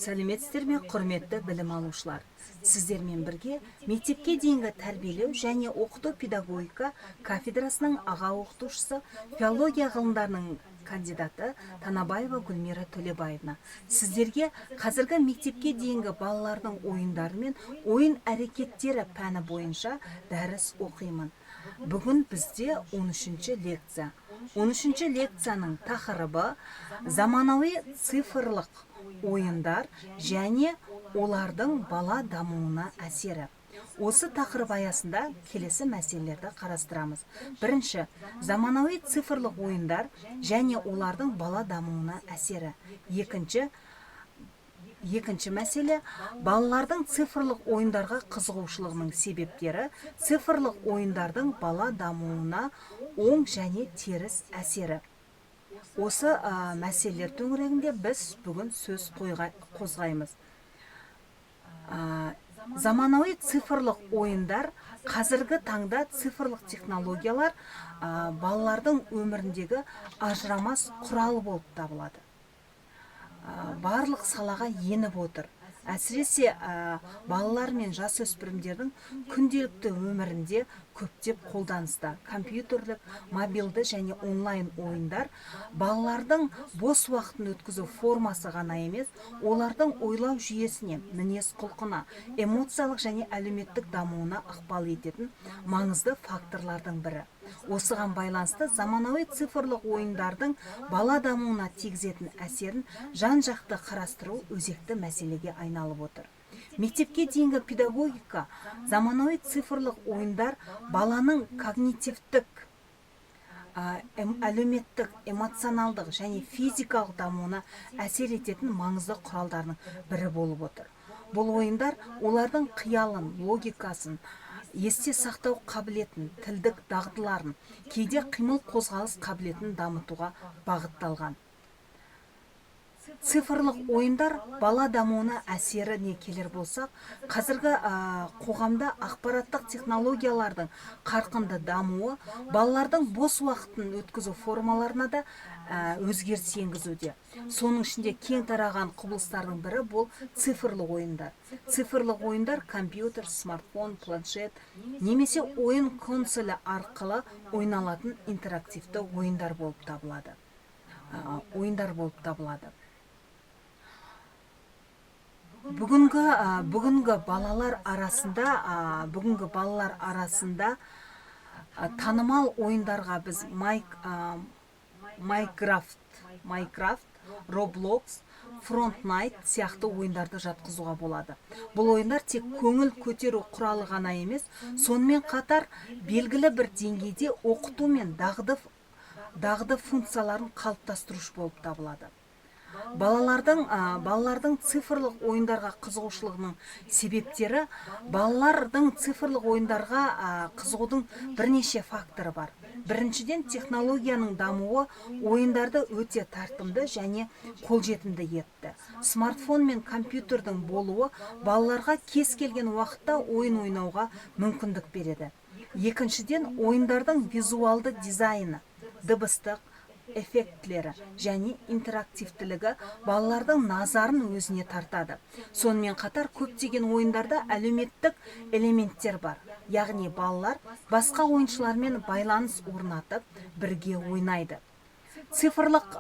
Сәлеметсіздер ме, құрметті білім алушылар! Сіздермен бірге мектепке дейінгі тәрбиелеу және оқыту педагогика кафедрасының аға оқытушысы, филология ғылымдарының кандидаты Танабаева Гүлмира Төлебаевна. Сіздерге қазіргі мектепке дейінгі балалардың ойындары мен ойын әрекеттері пәні бойынша дәріс оқимын. Бүгін бізде 13 лекция. 13 лекцияның тақырыбы: заманауи цифрлық ойындар және олардың бала дамуына әсері. Осы тақырып аясында келесі мәселелерді қарастырамыз. Бірінші, заманауи цифрлық ойындар және олардың бала дамуына әсері. Екінші мәселе: балалардың цифрлық ойындарға қызығушылығының себептері, цифрлық ойындардың бала дамуына оң және теріс әсері. Осы мәселелер төңірегінде біз бүгін сөз қозғаймыз. Заманауи цифрлық ойындар. Қазіргі таңда цифрлық технологиялар балалардың өміріндегі ажырамас құрал болып табылады. Барлық салаға еніп отыр. Әсіресе балалар мен жасөспірімдердің күнделікті өмірінде көптеп қолданыста. Компьютерлік, мобилді және онлайн ойындар балалардың бос уақытын өткізу формасы ғана емес, олардың ойлау жүйесіне, мінез құлқына, эмоциялық және әлеуметтік дамуына ықпал ететін маңызды факторлардың бірі. Осыған байланысты заманауи цифрлық ойындардың бала дамуына тигізетін әсерін жан жақты қарастыру өзекті мәселеге айналып отыр. Мектепке дейінгі педагогика заманауи цифрлық ойындар баланың когнитивтік, әлеуметтік, эмоционалдық және физикалық дамуына әсер ететін маңызды құралдарының бірі болып отыр. Бұл ойындар олардың қиялын, логикасын, есте сақтау қабілетін, тілдік дағдыларын, кейде қимыл қозғалыс қабілетін дамытуға бағытталған. Цифрлық ойындар бала дамуына әсеріне келер болсақ, қазіргі қоғамда ақпараттық технологиялардың қарқынды дамуы балалардың бос уақытын өткізу формаларына да өзгеріс енгізуде. Соның ішінде кең тараған құбылыстардың бірі бұл цифрлық ойындар. Цифрлық ойындар компьютер, смартфон, планшет немесе ойын консолі арқылы ойналатын интерактивті ойындар болып табылады. Бүгінгі балалар арасында танымал ойындарға біз Майнкрафт, Роблокс, Фортнайт сияқты ойындарды жатқызуға болады. Бұл ойындар тек көңіл көтеру құралы ғана емес, сонымен қатар белгілі бір деңгейде оқыту мен дағды функцияларын қалыптастырушы болып табылады. Балалардың цифрлық ойындарға қызығушылығының себептері. Балалардың цифрлық ойындарға қызығудың бірнеше факторы бар. Біріншіден, технологияның дамуы ойындарды өте тартымды және қолжетімді етті. Смартфон мен компьютердің болуы балаларға кез келген уақытта ойын ойнауға мүмкіндік береді. Екіншіден, ойындардың визуалды дизайны, дыбыстық эффектілері және интерактивтілігі балалардың назарын өзіне тартады. Сонымен қатар көптеген ойындарда әлеуметтік элементтер бар, яғни балалар басқа ойыншылармен байланыс орнатып, бірге ойнайды. Цифрлық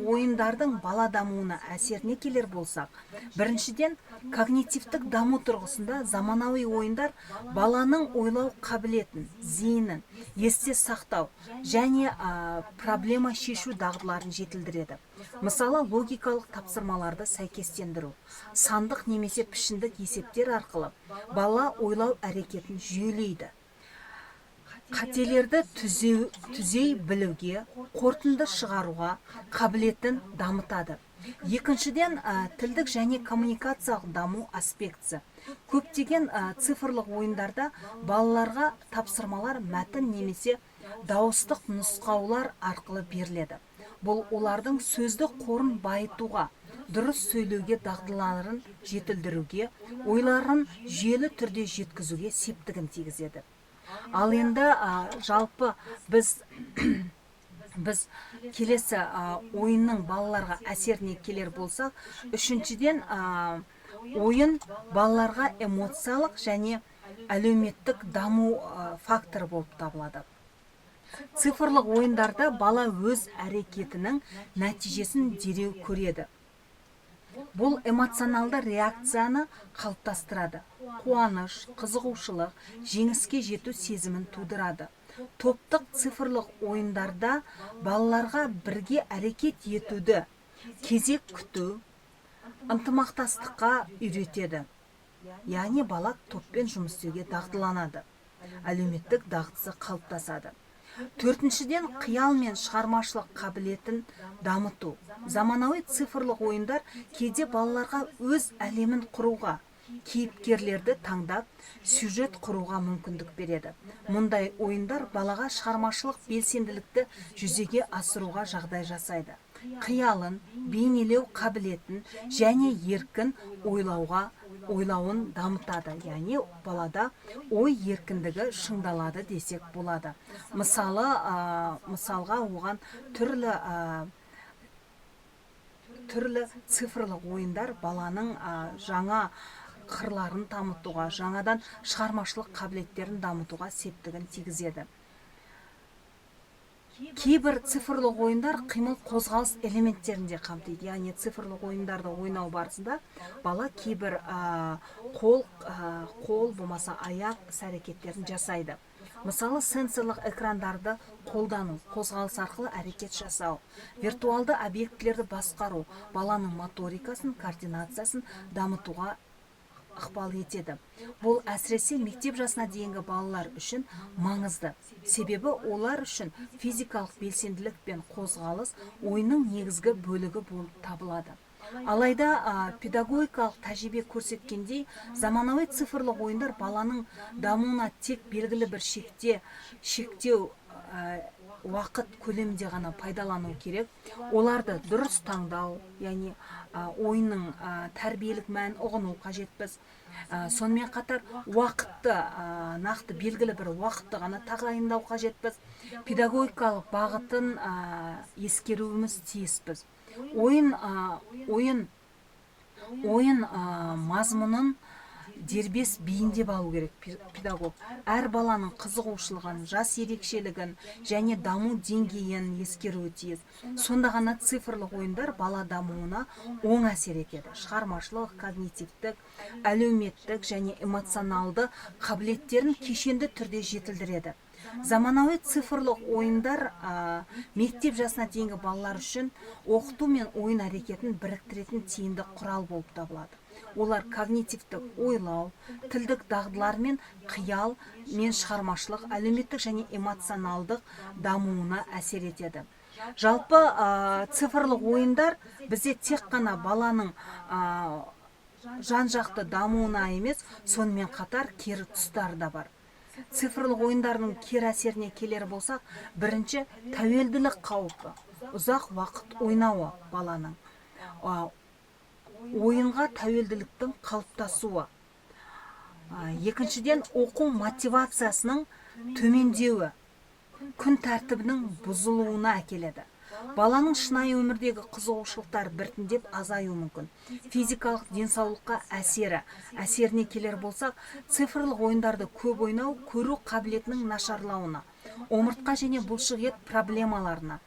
ойындардың бала дамуына әсеріне келер болсақ, біріншіден, когнитивтік даму тұрғысында заманауи ойындар баланың ойлау қабілетін, зейінін, есте сақтау және проблема шешу дағдыларын жетілдіреді. Мысалы, логикалық тапсырмаларды сәйкестендіру, сандық немесе пішіндік есептер арқылы бала ойлау әрекетін жүйелейді, қателерді түзей білуге, қорытынды шығаруға қабілетін дамытады. Екіншіден, тілдік және коммуникациялық даму аспектісі. Көптеген цифрлық ойындарда балаларға тапсырмалар мәтін немесе дауыстық нұсқаулар арқылы беріледі. Бұл олардың сөздік қорын байытуға, дұрыс сөйлеуге дағдыларын жетілдіруге, ойларын жүйелі түрде жеткізуге септігін тигізеді. Ал енді жалпы біз Біз келесі ойынның балаларға әсеріне келер болсақ, үшіншіден, ойын балаларға эмоциялық және әлеуметтік даму факторы болып табылады. Цифрлық ойындарда бала өз әрекетінің нәтижесін дереу көреді. Бұл эмоционалды реакцияны қалыптастырады: қуаныш, қызығушылық, жеңіске жету сезімін тудырады. Топтық цифрлық ойындарда балаларға бірге әрекет етуді, кезек күту, ынтымақтастыққа үйретеді, яғни бала топпен жұмыс істеуге дағдыланады, әлеуметтік дағдысы қалыптасады. Төртіншіден, қиял мен шығармашылық қабілетін дамыту. Заманауи цифрлық ойындар кейде балаларға өз әлемін құруға, кейіпкерлерді таңдап, сюжет құруға мүмкіндік береді. Мұндай ойындар балаға шығармашылық белсенділікті жүзеге асыруға жағдай жасайды, қиялын, бейнелеу қабілетін және еркін ойлауын дамытады, яғни балада ой еркіндігі шыңдалады десек болады. Мысалы, мысалға, оған түрлі цифрлық ойындар баланың жаңа қырларын дамытуға, жаңадан шығармашылық қабілеттерін дамытуға септігін тигізеді. Кейбір цифрлық ойындар қимыл, қозғалыс элементтерін де қамтиды, яғни цифрлық ойындарды ойнау барысында бала кейбір қол болмаса аяқ іс әрекеттерін жасайды. Мысалы, сенсорлық экрандарды қолдану, қозғалыс арқылы әрекет жасау, виртуалды объектілерді басқару баланың моторикасын, координациясын дамытуға ықпал етеді. Бұл әсіресе мектеп жасына дейінгі балалар үшін маңызды, себебі олар үшін физикалық белсенділік пен қозғалыс ойынның негізгі бөлігі болып табылады. Алайда педагогикалық тәжірибе көрсеткендей, заманауи цифрлық ойындар баланың дамуына тек белгілі бір шектеу уақыт көлемінде ғана пайдалану керек. Оларды дұрыс таңдау, яғни ойынның тәрбиелік мәнін ұғыну қажетпіз. Сонымен қатар уақытты, нақты белгілі бір уақытты ғана тағайындау қажетпіз, педагогикалық бағытын ескеруіміз тиіспіз. Ойын мазмұнын дербес бейімдеп алу керек. Педагог әр баланың қызығушылығын, жас ерекшелігін және даму деңгейін ескеруі тиіс. Сонда ғана цифрлық ойындар бала дамуына оң әсер етеді, шығармашылық, когнитивтік, әлеуметтік және эмоционалды қабілеттерін кешенді түрде жетілдіреді. Заманауи цифрлық ойындар мектеп жасына дейінгі балалар үшін оқыту мен ойын әрекетін біріктіретін тиімді құрал болып табылады. Олар когнитивтік ойлау, тілдік дағдылар мен қиял мен шығармашылық, әлеуметтік және эмоционалдық дамуына әсер етеді. Жалпы, цифрлық ойындар бізде тек қана баланың жан жақты дамуына емес, сонымен қатар кері тұстары да бар. Цифрлық ойындардың кері әсеріне келер болсақ, бірінші, тәуелділік қаупі. Ұзақ уақыт ойнауы баланың ойынға тәуелділіктің қалыптасуы. Екіншіден, оқу мотивациясының төмендеуі, күн тәртібінің бұзылуына әкеледі. Баланың шынайы өмірдегі қызығушылықтары біртіндеп азаюы мүмкін. Физикалық денсаулыққа әсеріне келер болсақ, цифрлық ойындарды көп ойнау көру қабілетінің нашарлауына, омыртқа және бұлшық ет проблемаларына,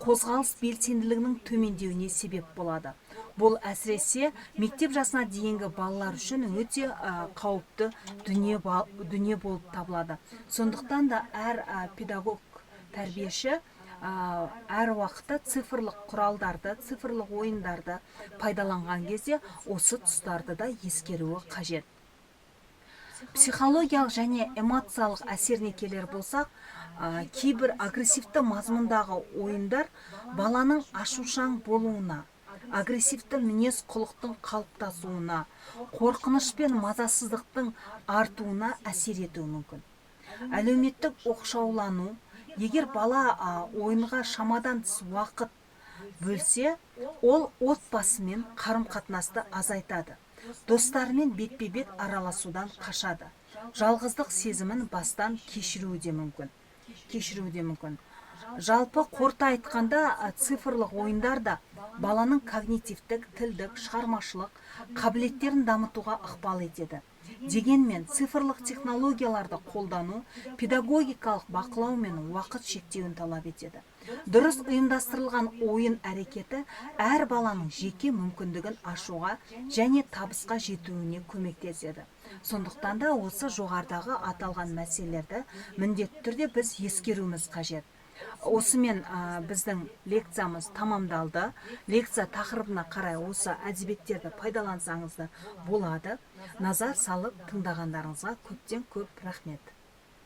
қозғалыс белсенділігінің төмендеуіне себеп болады. Бұл әсіресе мектеп жасына дейінгі балалар үшін өте қауіпті дүние болып табылады. Сондықтан да әр педагог, тәрбиеші әр уақытта цифрлық құралдарды, цифрлық ойындарды пайдаланған кезде осы тұстарды да ескеруі қажет. Психологиялық және эмоциялық әсеріне келер болсақ, кейбір агрессивті мазмұндағы ойындар баланың ашушаң болуына, агрессивті мінез құлықтың қалыптасуына, қорқыныш пен мазасыздықтың артуына әсер етуі мүмкін. Әлеуметтік оқшаулану: егер бала ойынға шамадан тыс уақыт бөлсе, ол отбасымен қарым қатынасты азайтады, достарымен бетпе бет араласудан қашады, жалғыздық сезімін бастан кешіруі де мүмкін. Жалпы, қорыта айтқанда, цифрлық ойындар да баланың когнитивтік, тілдік, шығармашылық қабілеттерін дамытуға ықпал етеді. Дегенмен цифрлық технологияларды қолдану педагогикалық бақылау мен уақыт шектеуін талап етеді. Дұрыс ұйымдастырылған ойын әрекеті әр баланың жеке мүмкіндігін ашуға және табысқа жетуіне көмектеседі. Сондықтан да осы жоғарыдағы аталған мәселелерді міндетті түрде біз ескеруіміз қажет. Осымен біздің лекциямыз тамамдалды. Лекция тақырыбына қарай осы әдебиеттерді пайдалансаңыз да болады. Назар салып тыңдағандарыңызға көптен көп рахмет.